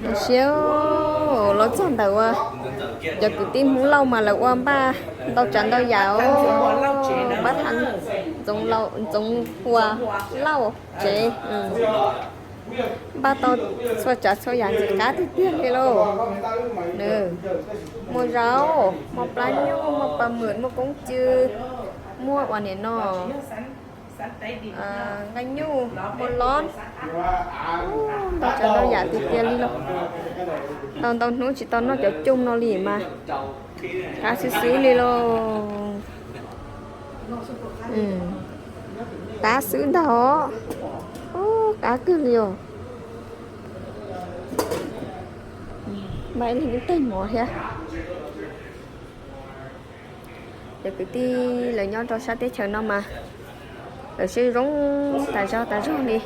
Zoo siab los txog ntawm ua cov kwv tij Hmoob Lauj mas lawv ua npaj ntau tsav ntau yam os. Npaj tha Ntxoov Hua Lauj tsev, npaj tau txhua tsav txhua yam ntxim qab tiag tiag li lauj. Nws muaj zaub, muaj plab nyuj, muaj paj mwm, muaj koob cw, muaj ua niam no nqaij nyuj, muaj lob, ntau tsav ntau yam tiag tiag li lauj. Tau ntau hnub tsis tau noj cov cooj no li mas qab xwb xwb li lauj. Qab xwb ntag os. Qab kawg li os. Npaj ib leeg ib teg mov thiab. Cov kwv tij lawv nyob rau sab teb chaws no mas lawv siab zoo tas zog tas zog li.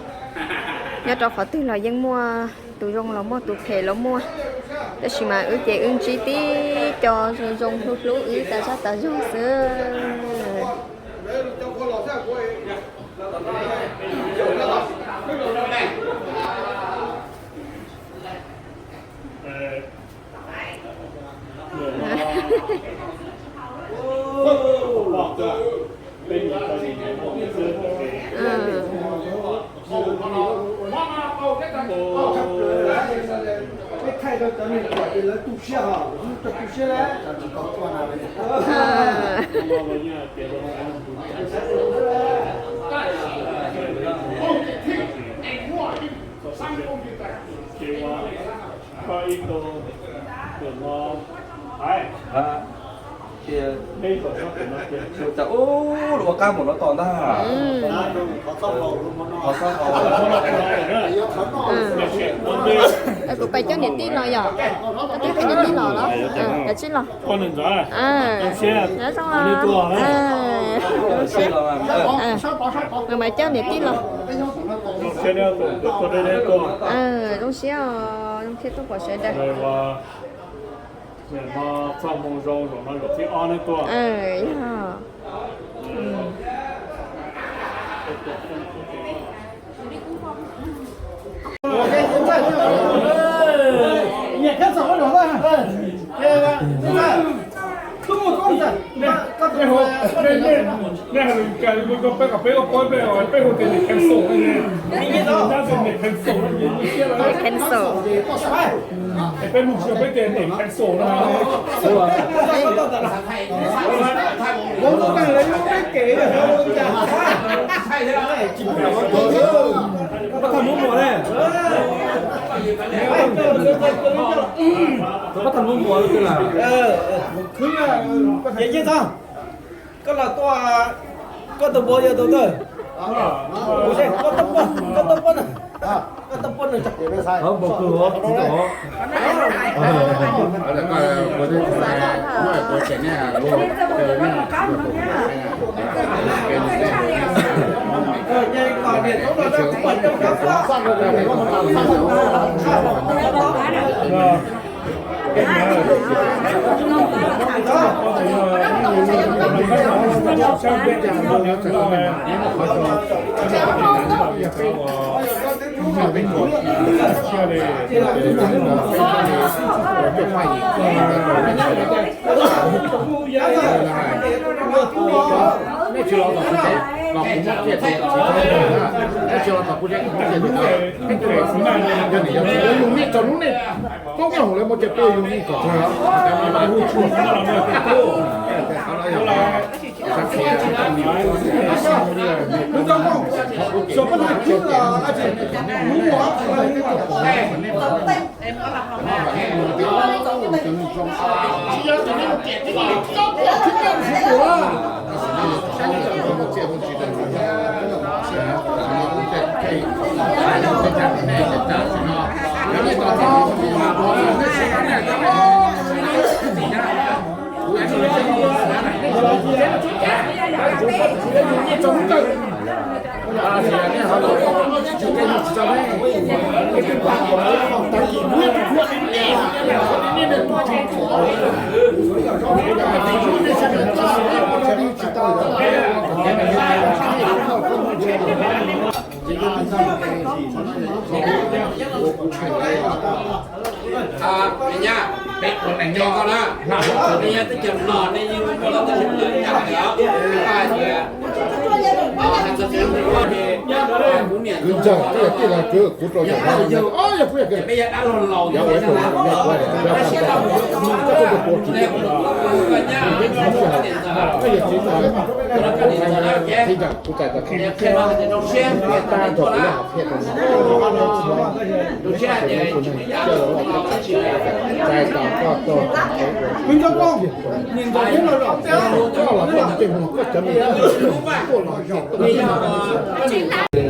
Nyob rau qhov twg los yeej muaj tus zoo los muaj, tus phem los muaj, tab sis mas wb ces wb ntsib tib co zoo zoo hlub hlub wb tas zog tas zog xwb. Ua qab mus no tom ntag. Kuv pais coj niam tij los yom. Koj twb pais niam tij los los? Kav tsij los. Nyob zoo. Kuv pais coj niam tij los. Zoo siab os, zoo siab tuaj pom sawv daws. Nej hais lus cas li, peb kom peb ua poj peb, peb hu tias niam cancel ne. Niam cancel. Peb mus tsis peb tias niam cancel no. Koj los tuaj, koj tus npawg yog tus twg? Koj tuaj pab, koj tuaj pab na. Koj tuaj pab na. Nej tsis los tom kuv tsev, los kuv muab kiag tau tsis tau na. Nej tsis los tom kuv tsev, kuv muab kiag tau. Yog nej yog tsis yuav yug nej, txog hnub nej paub nyob hoom lawv muaj cai peb yug nej kom txog.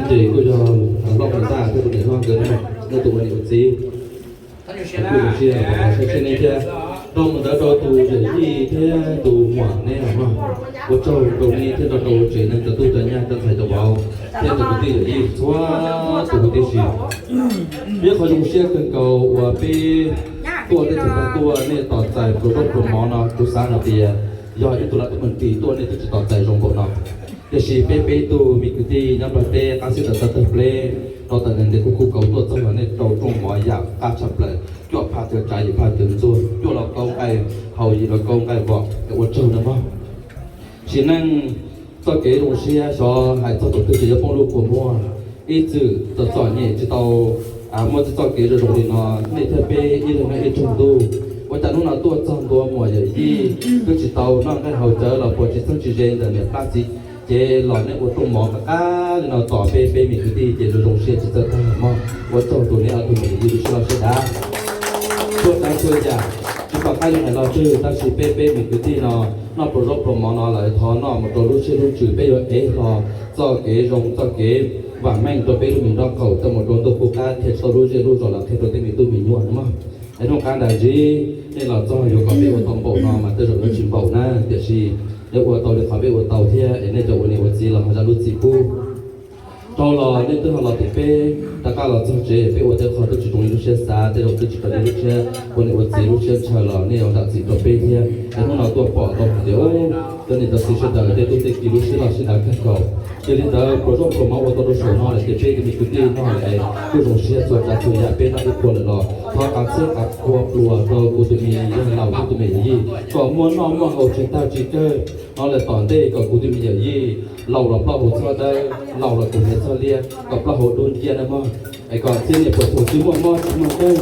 Ces kuj yog Loj Mos Txaj thiab tus niam hlob nkawd na, nej tus ua niam ua txiv. Kuj zoo siab uas saib seb nej thiab rau mus ntawd rau tus yawm yij thiab tus muam neb os mog. Ua tsaug rau nej thiab rau rau tsev neeg cov tub cov nyab cov ntxhais cov vauv thiab cov kwv tij yawm yij txhua tus huv tib si. Peb qhov zoo siab kawg nkaus uas peb tuaj teb chaws Nplog tuaj nej tos txais pluas zaub pluas mov no kuv xav hais tias yog ib tug laj teb me ntsis tuaj nej twb tsis tos txais zoo npaum no. Tiam sis peb peb tug me kwv tij nyob Nplog teb qab xib tawm tawg pleb rau tawm ntev kuj kuj kauv tuaj txog los nej rau rooj mov yam qab tshaj plaws, cuaj phaj cawv tsav yim phaj cawv ntxuag, cuaj lauj kaub nqaij haus yim lauj kaub nqaij vom es ua tsaug nawb mog. Sim neej txoj kev zoo siab xyov hais txog thaum twg ces yuav poob lub kua muag. Ib txwm txom txom nyem tsis tau muaj txoj kev zoo zoo li no, nej thiab peb ib leeg nyob ib tsoom ntuj. Ua cas hnub no tuaj txog ntua muam yawm yij twb tsis tau noj nqaij haus cawv los puas tsis txheeb tsis ze ntawm niam plab txiv cev los nej ua rooj mov qab qab li no tos peb peb me kwv tij ces zoo zoo siab tsis txawj tag mog. Ua tsaug rau neb ob tug me yawm yij lub siab loj siab dav. Txhua tsav txhua yam tsis pom qab yuav hais los twg tab sis peb peb me kwv tij no noj pluas zaub pluas mov no lawm thov noj mus rau lub siab lub ntsws peb yuav ev hlo txoj kev zoo txoj kev vam meej rau peb lub me nrob qaum coj mus rau ntuj qub qab thiaj tsis tau lub zej lub zos los qhia rau tej me tub me nyuam no mog. Es hnub qab ntas ntxiv nej los txog yuav kom peb ua tau npaum no mas tej zaum yuav tsis npaum na, tiam sis yuav ua tau li qhov peb ua tau thiab es nej cov ua niam ua txiv los ho zam lub txim pub. Rau los nej twb ho los tim peb, rov qab los txog tsev peb ua tej qho twb tsis zoo li lub siab xav, tej zaum twb tsis raws li lub siab ua niam ua txiv lub siab ntshaw los nej yuav zam txim rau peb thiab. Es hnub no tuaj pom tau hais tias cov niam cov txiv sawv daws tej tub tej ki lub siab loj siab dav kawg nkaus. Ces li ntawd pluas zaub pluas mov ua tau rau saum no lawm ces peb tus me kwv tij noj lawm es kuj zoo siab txhua tsav txhua yam peb noj ib puas lawm los thov qab txhiab qab qhua pluas rau kuv tus me yawg laus thiab tus me yawm yij kom muaj noj muaj haus tsis tag tsis kawg no lawm tom ntej kom kuv tus me yawm yij laus los plaub hau txhob dawb, laus los kuv hniav txhob liab, kom plaub hau dub nciab na mog. Es kom txhiab niam puas thaum tsis muaj mob tsis muaj nkeeg.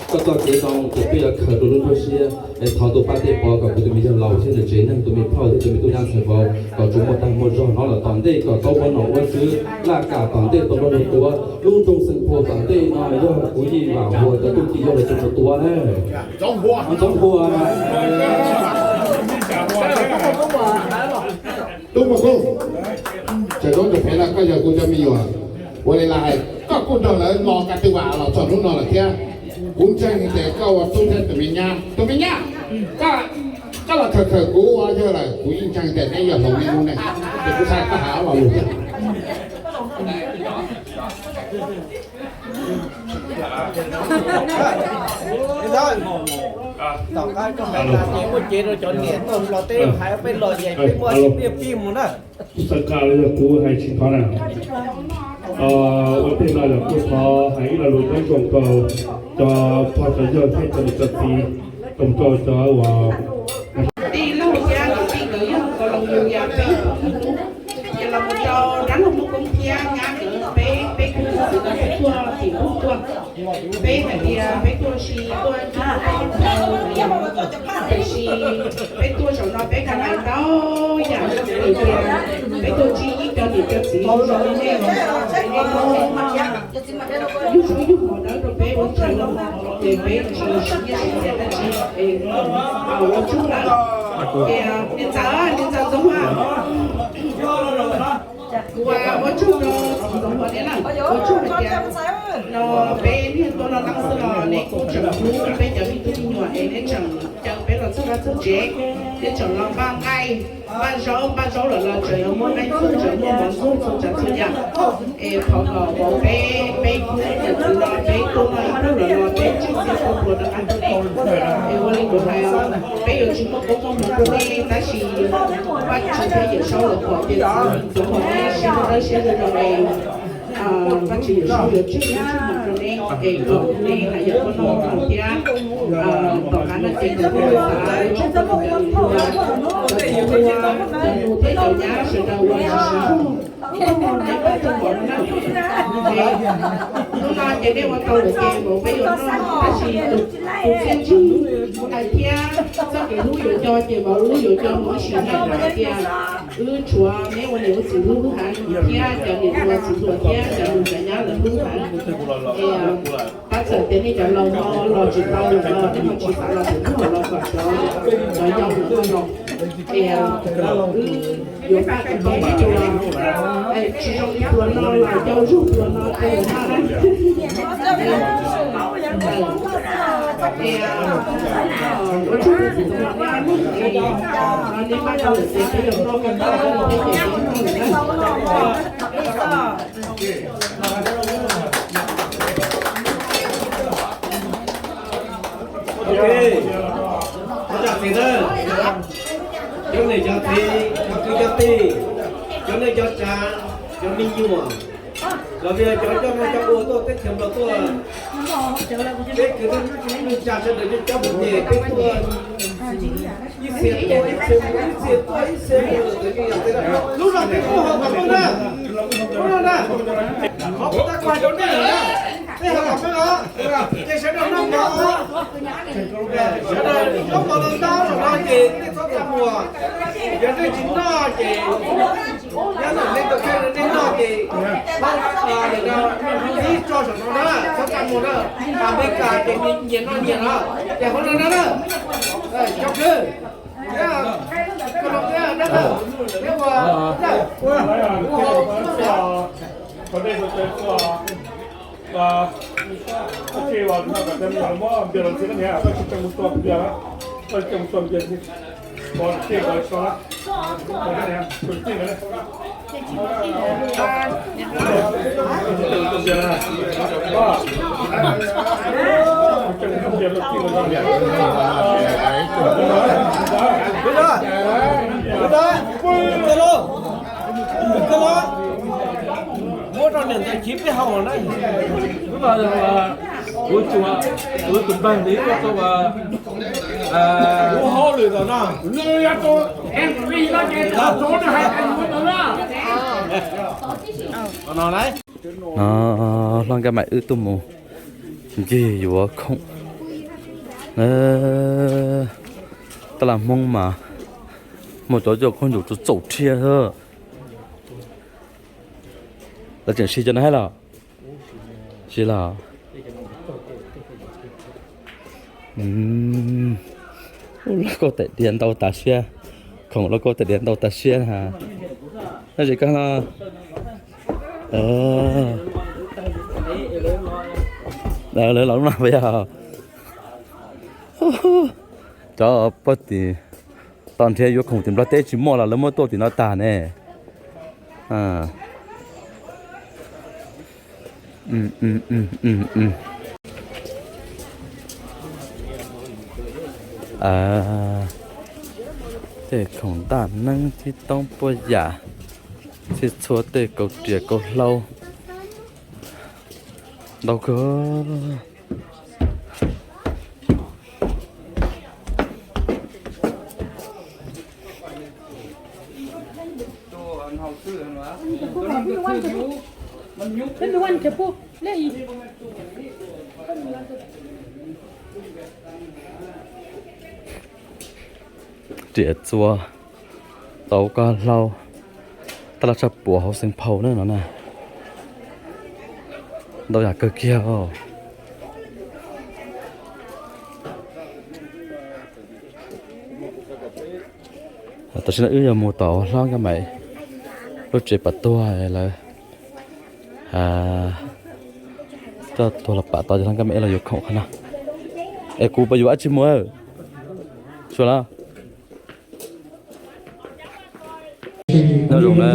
Koj txoj kev zoo ces peb yuav khaws rau lub nruab siab es thov tus pab tej pov kom kuv tus me yawg laus thiab nws tsev neeg tus me phauj thiab tus me tub nyab ntxhais vauv kom tsuas muaj dag muaj zog no los tom ntej kom tau ua nom ua tswv laj kam tom ntej tau nrog luag tuav lub nroog Xeem Phuam tom ntej no yog kuv Yij Vam Huas cov tub ki yog los tsuas mus tuav na. Ntxoov Huas. Tub Muaj Kub, tseem zoo tus phev no koj yog kuv cov me nyuam, ua li lais koj kuj nrog lawv los ka twv vam los txog hnub no lawm thiab. Kuv ntseeg tias koj ua tub thiab tus me nyab, tus me nyab, koj los khaws khaws kuv ua yawg lawm, kuv yeej ntseeg tias neb yuav hloov neb lub neej, ces kuv xav koj hais ob lo lus thiab. Tom qab koj hais tas ces muab cev rau cov niam toj los teb hais peb los ces peb muab pib pib mus na. Xav kam los yog kuv hais tsis thov na. Ua ntej no yog kuj thov hais ib lo lus nyob zoo rau cov pog cov yawg thiab cov niam cov txiv, rau rau cov uas tij laug thiab niam tij nkawd yog Kauv Loos Yus Yas peb phooj ywg, ces los mus rau dab laug Muaj Koob thiab nyab nkawd peb, peb kuj txwv tau peb tuaj tim Nplog tuaj. Peb hais tias peb tuaj tsis tuaj ib tug poj ntxoog, tiam sis peb tuaj zaum no peb ka hais ntau yam hais tias peb tuaj ntsib ib co niam co txiv zoo zoo li nej no, es nej muab yug zoo yug mov dawb rau peb ua tsaug, ces peb tsis siv nyiaj siv txiaj dab tsi es ua tsaug lawm. Ces niam ntxawm, niam ntxawm Ntxoov Huas, kuv ua tsaug rau txiv Ntxoov Huas nej lawm, ua tsaug hais tias no peb niag tuaj no leej xwb los nej kuj tseem hlub peb cov me tub me nyuam es nej tseem caw peb los txog vaj txog tsev, nej tseem los npaj nqaij npaj zaub, npaj zaub lawm los tseem yuav muaj nqaij ntxuag, tseem muaj mov ntxuag txhua tsav txhua yam. Es thov kom vauv peb, peb kuv niam txiv no peb tuaj noj ib pluag lawm los peb tsim txiaj tau pluas rov qab rau nej. Es ua li kuv hais, peb yuav tsis muaj koob muaj hmoov rau nej tab sis Vajtswv thiab Yawm Saub los pom tias txiv Ntxoov Huas nej siab dawb siab zoo zoo es Vajtswv yuav sub yuav tswj ib txhij mus rau neb es kom neb hais yam ua noj ua haus thiab. Tom qab no ces kuv kuj xav ua tsaug rau cov niam cov txiv tub, cov nus thiab cov nyab sawv daws uas tsis tau noj, neb pab tau npaum no na. Hnub no ces nej ua tau lawm ces vauv peb yuav noj, tab sis tus txiaj ntsig hais thiab txoj kev hlub yuav co ces vauv lub yuav co mus ib sim neej hais tias wb tshuav neb ua niam ua txiv lub lub hav thiab cov niam hluas txiv hluas thiab cov nus cov nyab lawv lub hav. Es tab txawm tias nej cov laus no los tsis tau lawm los nej ho tsis xav los tseem muab los kom cov, cov yau lawm no los. Es wb yuav faj kom tau ib tug tsis zoo li pluas no los yau zog pluas no rau yus noj na. Es ua tsaug rau txiv tus hluas nraug, nej pab tau lawm ces peb yuav noj kawg nkaus thiab ces peb noj lawm na. Ok, ua tsaug txiv na, cov niam cov txiv, cov kwv cov tij, cov neej cov tsav, cov me nyuam, los yog cov coj noj coj ua tuaj teb chaws Nplog tuaj, peb kwv tij neej tsa sawv daws coob coob ces peb tuaj ib txhia tuaj ib txhia mus, ib txhia tuaj ib txhia mus. Lub no peb kuj ho kom tuaj na, lub no na, qhov kuv tab kuv hais rau nej lawm na, nej ho kom tuaj os, ces sawv daws noj mov, sawv daws noj mov los ntau zaum no ces nej txhob txaj muag, yog nej tsis noj ces nyob ntawm nej tus kheej nej noj ces tib tso saum no na, txhob txaj muag na. Amelikas ces nyias noj nyias no, ces hauv no na, cov kwv, Colombia na, peb ua, Muab rau niam ntxawm chiv peb haus na. Kuv tus npawg ntawd ua tau ua, ua hauj lwm tom no. No, hlob Nkaj Maim wb tuaj mus ncig yuav khoom. Tab laj Hmoob mas muaj cov coj khaub ncaws txaus txaus rhiab xwb. Lawv tseem siv cov no thiab los? Siv los? Lauj kaub tais diav ntau tas siab. Khoom lauj kaub tais diav ntau tas siab na. Tab sis koj no, lawv los lub no puas yog? Cov pog tim, tos nrhiav yuav khoom tim Nplog teb tsis muaj los lawv muab tuaj tim no tag ne. Tej khoom ntaj neeb tib toob puas yam, txhij txhua tej kaus riam kaus hlau ntau kawg. Riam txua, tauv kab hlau, taj laj tshaj puas hauv xeev phau na no na. Ntau yam kawg kiag. Tam sim no wb yuav mus tom hlob Nkaj Maim lub tsev pam tuag lawv coj tuag los pam tod, ces hlob Nkaj Maim los yuav khoom qhov no. Es kuv puas yuav dab tsi mus? Sua los. Nyob zoo na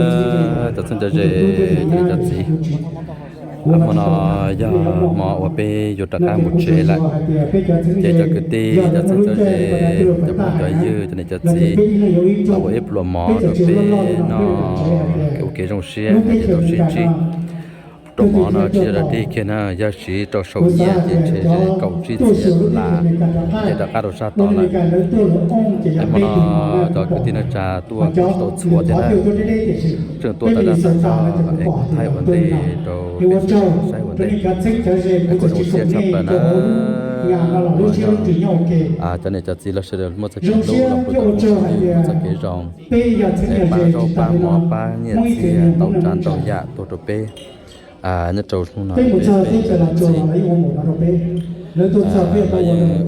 cov txheeb cov ze, cov niam cov txiv. Hmo no yog hmo uas peb yuav rov qab mus tsev lawm, ces cov kwv tij, cov txheeb cov ze, cov phooj cov ywg, cov niam cov txiv, los ua ib pluas mov rau peb noj, ua kev zoo siab, ces tau sib ntsib. Rau mov no tsis yog dog dig kiag na, yog siv rau saum nyiaj ces ntshe kaum tsib txhiab dollar, ces rov qab rau sab tod na. Es hmo no cov kwv tij neej tsa tuaj kuj tsis tau txhua thiab na, tseem tuaj tawm zaj tawm zog es kuv thaij ua ntej rau peb sawv daws saib ua ntej. Es kuv zoo siab tshaj plaws na, uas yog cov niam cov txiv los sawv daws muaj txoj kev hlub los kuj tau pub txoj kev zoo, es pab zaub pab mov pab nyiaj txiag ntau tsav ntau yam tuaj rau peb nyob rau hnub no peb txhij.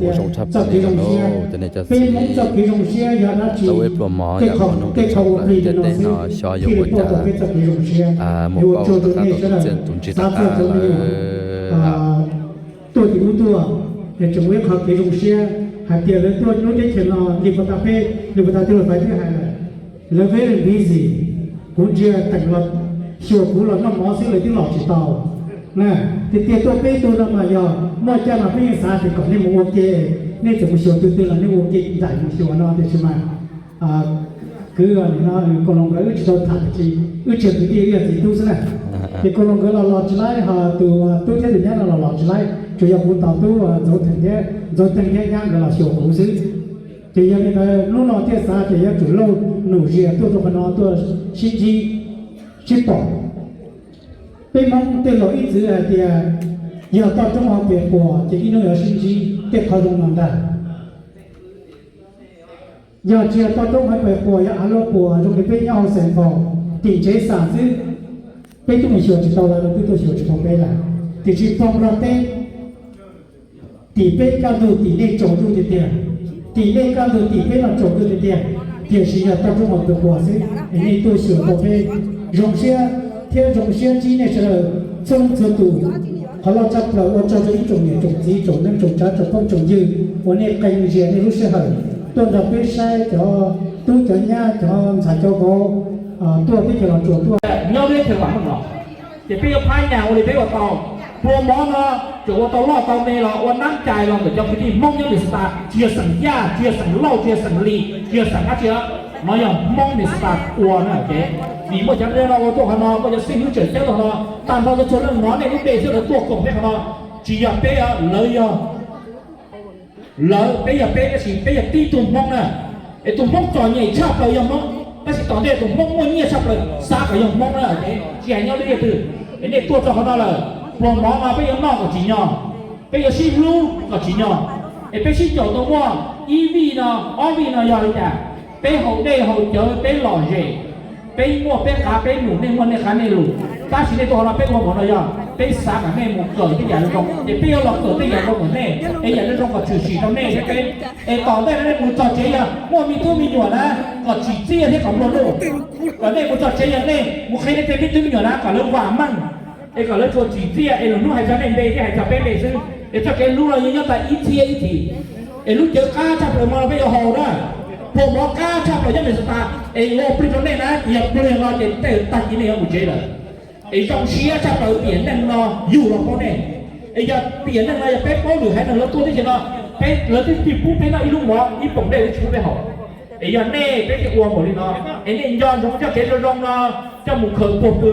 Ua zoo tshaj plaws li no, cov niam cov txiv, tau ib pluag mov yog ua ntej tshaj plaws ntiaj teb no xyov yuav ua cas mus pauj rov qab tau tus txiaj tus ntsig rov qab lawm. Tuaj tim ub tuaj, es tseem ua ib qho kev zoo siab hais tias lawv tuaj lub teb chaws no li puas tas peb, li puas tas tij laug Faiv twb hais lawm, lawv very busy. Kuv ntsia teem los xyuas kuv los noj mov xwb lawv twb los tsis tau na. Tiag tiag tuaj peb tug no mas yog muaj caij mas peb yeej xav tias kom nej mus ua ke, nej txawm mus xyuas tus twg los nej ua ke nraim mus xyuas no tiam sis mas kwv nim no Koos Loos nkawd wb tsis tau tham tiam sis wb tsis yog kwv tij, wb yog txiv tub xwb na. Ces Koos Loos nkawd los los tsis laib, ho tus tub thiab tus nyab no los los tsis laib, tsuas yog kuv tos tub Ntxauv Theem thiab Ntxauv Teeg thiab nyab nkawd los xyuas kuv xwb. Ces yog li ntawd hnub no thiaj xav tias yuav tsum lauj nuj zias tuaj rau qhov no tuaj sib ntsib sib pom. Peb Hmoob tej laus ib txwm hais tias yog toj roob hauv pes quas ces ib hnub yuav sib ntsib, tej qhov zoo no ntag. Yog tsis yog toj roob hauv pes quas, yog av luaj quas zoo li peb nyob hauv Xeem Faus tim tsev xam xwb, peb twb mus xyuas tsis tau lawv, lawv twb tuaj xyuas tsis tau peb lawm. Tiam sis Nplog teb, tim peb kaj ntug tim nej tsaus ntuj tiag tiag, tim nej kaj ntug tim peb no tsaus ntuj tiag tiag, tiam sis yog toj roob hauv pes quas xwb es nej tuaj xyuas tau peb. Zoo siab thiab zoo siab ntsib nej sawv daws txhua leej txhua tus. Qhov loj tshaj plaws ua tsaug rau ib tsoom niam tsoom txiv tsoom neej tsoom tsav tsoom phooj tsoom ywg uas nej qee zias nej lub sij hawm tuaj nrog peb saib cov tub cov nyab cov ntxhais cov vauv tuaj teb chaws Los Tsuas tuaj. Nyob teb chaws vam meej los ces peb yuav phab nyas ua li peb ua tau. Pluag mov no tseem ua tau loj tau me los ua nab cai los ntawm cov kwv tij Hmoob nyob Minnesota, tsis yog xeem Yaj, tsis yog xeem Lauj, tsis yog xeem Lis, tsis yog xeem dab tsi, no yog Hmoob Minnesota ua na. Vim muaj cov no ua tuaj qhov no, muaj cov xib hwb tseem ceeb tuaj qhov no, tag nrho txhua leej hnov nej lub npe xwb lawv tuaj koom peb qhov no. Tsis yog peb, lawv yog lawv, peb yog peb, tab sis peb yog tib tug Hmoob na. Es tus Hmoob txom nyem tshaj plaws yog Hmoob, tab sis tom ntej tus Hmoob muaj nyiaj tshaj plaws xav kom yog Hmoob na. Tsis hais nyob lub zej twg, es nej tuaj txog qhov no lawm, pluag mov no peb yuav noj kom tsim nyog, peb yuav sib hlub kom tsim nyog, es peb sib caum tau muaj ib vij no, ob vij no yog li cas, peb haus dej haus cawv peb lom zem, peb muaj peb qav peb num, nej muaj nej qav nej num. Tab sis nej tuaj qhov no peb ua npaum no yog peb xav kom nej mus kawm tej yam zoo, ces peb yuav los kawm tej yam zoo kom nej, es yam zoo kom tshwm sim rau nej thiab peb. Es tom ntej no nej mus txog tsev yog muaj me tub me nyuam na, kom tsim txiaj thiab kom nplua nuj. Kom nej mus txog tsev yog nej mus qhia nej tej me tub me nyuam na kom lawv vam meej, es kom lawv tsuas tsim txiaj, es lwm hnub hais txog nej npe thiab hais txog peb npe xwb. Es txoj kev hlub no yeej nyob tas ib txhiab ib txhis. Es lub cawv qab tshaj plaws hmo no peb yuav haus na, pluag mov qab tshaj plaws nyob Minnesota, es yuav ua plig rau nej na, yog plig no ces tej tag kis nej yuav mus tsev lawm. Es zoo siab tshaj plaws tiam neej no yug los paub nej. Es yog tiam neej no yog peb paub lwm haiv neeg lawv tuaj teb chaws no, peb, lawv twb tsis pub peb noj ib lub mov ib poom dej lawv tsis pub peb haus. Es yog nej peb thiaj ua npaum li no, es nej nco ntsoov coj kev zoo zoo no coj mus khaws puag pw.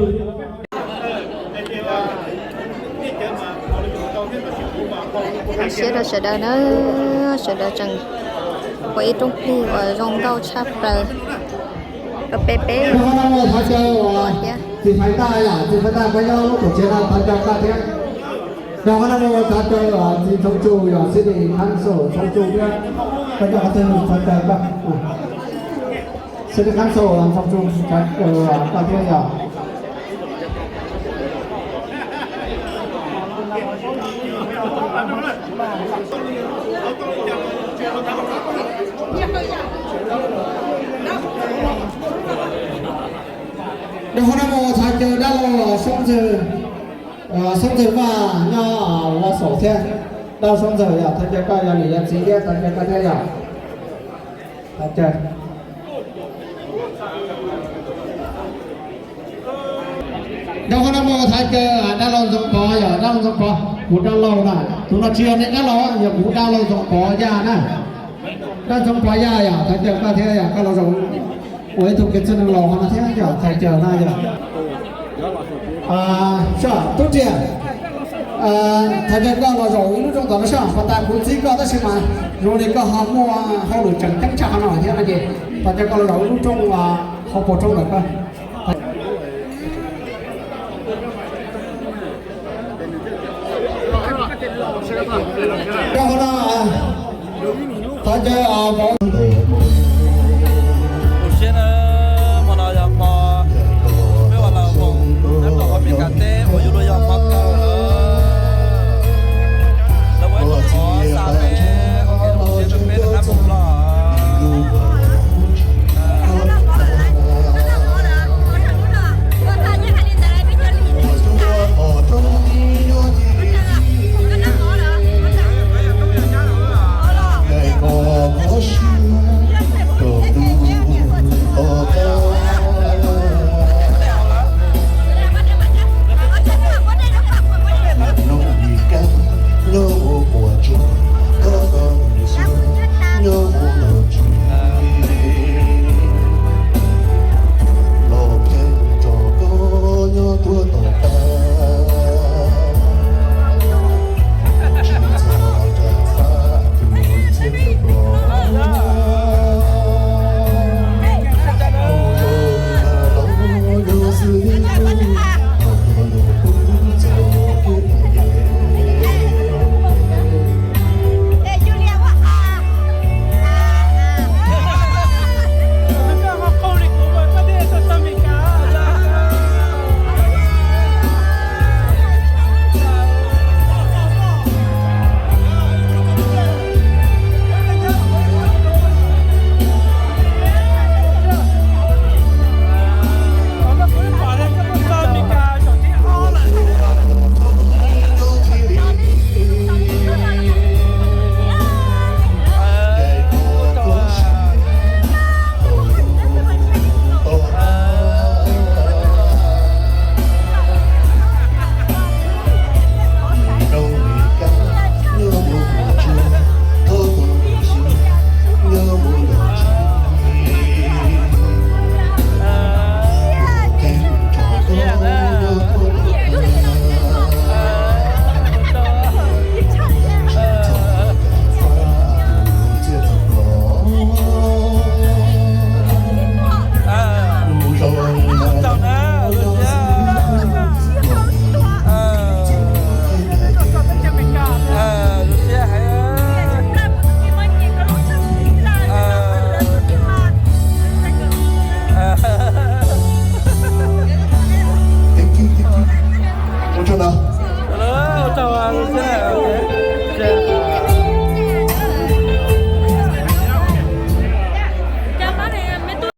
Zoo siab rau sawv daws na, sawv daws tseem ua ib rooj plig uas zoo nkauj tshaj plaws rau peb peb thiab. Txiv Faiv Ntaj yom, txiv Faiv Ntaj koj nyob lub tuam tsev no thov caw koj thiab. Nrog koj noj mov thov caw txiv Ntxoov Tsu yom, City Council Ntxoov Tsu thiab, koj nyob qhov twg thov caw koj. City Council Ntxoov Tsu, koj thiab yom. Nrog koj noj mov thov caw dab laug Soob Ntxawg, Soob Ntxawg Vaj nyob Los Xaus thiab. Dab laug Soob Ntxawg yog thov caw koj, yog niam yog txiv thiab thov caw koj thiab yom. Thov caw. Nrog koj noj mov thov caw dab laug Ntxoov Pov yom, dab laug Ntxoov Pov, kuv dab laug na, tus no tsis yog nej dab laug, yog kuv dab laug Ntxoov Pov Yaj na. Dab laug Ntxoov Pov Yaj yom, thov caw koj thiab yom, koj los zoo ua ib tug kev txwj neeg laus no thiab yom, thov caw na yom. Tub Riam, thov caw koj los zaum ib lub rooj ntawm no soj, puag ta kuv txib koj tab sis mas zoo li koj ho muaj hauj lwm tseem ceeb tshaj qhov no thiab no ces thov caw koj los zaum ib lub rooj hauv paus rooj ntawm koj. Koj no, thov caw vauv